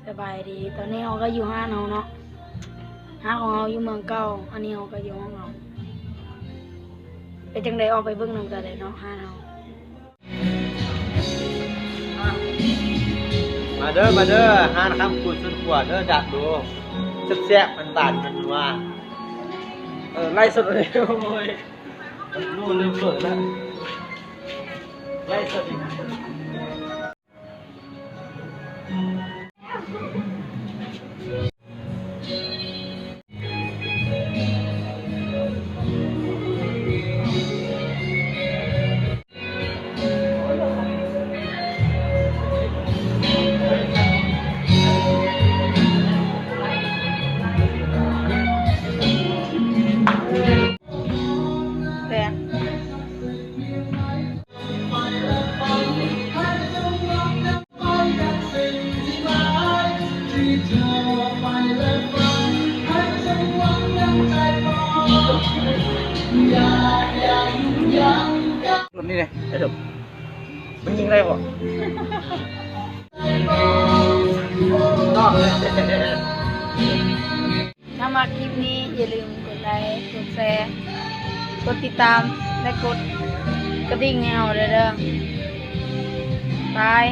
ສະບາຍດີ ຕອນນີ້ເຮົາກໍຢູ່ຮ້ານເຮົາເນາະ ຮ້ານຂອງເຮົາຢູ່ເມືອງເກົ່າ ອັນນີ້ເຮົາກໍຢູ່ຫ້ອງເຮົາ ເປັນຈັ່ງໃດ ອອກໄປເບິ່ງນຳກັນເລີຍເນາະ ຮ້ານເຮົາ. ມາເດີ ມາເດີ ຮ້ານຄຳຄູນສວນຄົວເດີ ຈັດໂລ ແຊບໆ ຫວານໆ ນົວໆ ເອີ ໄລສົດເລີຍ ໂອ້ຍ ຮູ້ເລື່ອງເປີດແລ້ວ ໄລສົດອີກ. ແຊບ. ນີ້ເດ້ ໄອ້ສົມ ມັນຍິງໄດ້ບໍ່? ນອກເລີຍ. ຖ້າມັກຄລິບນີ້ ຢ່າລືມກົດໄລ ກົດແຊ ກົດຕິດຕາມ ແລະ ກົດກະດິ່ງໃຫ້ເຮົາເດີ ບາຍ.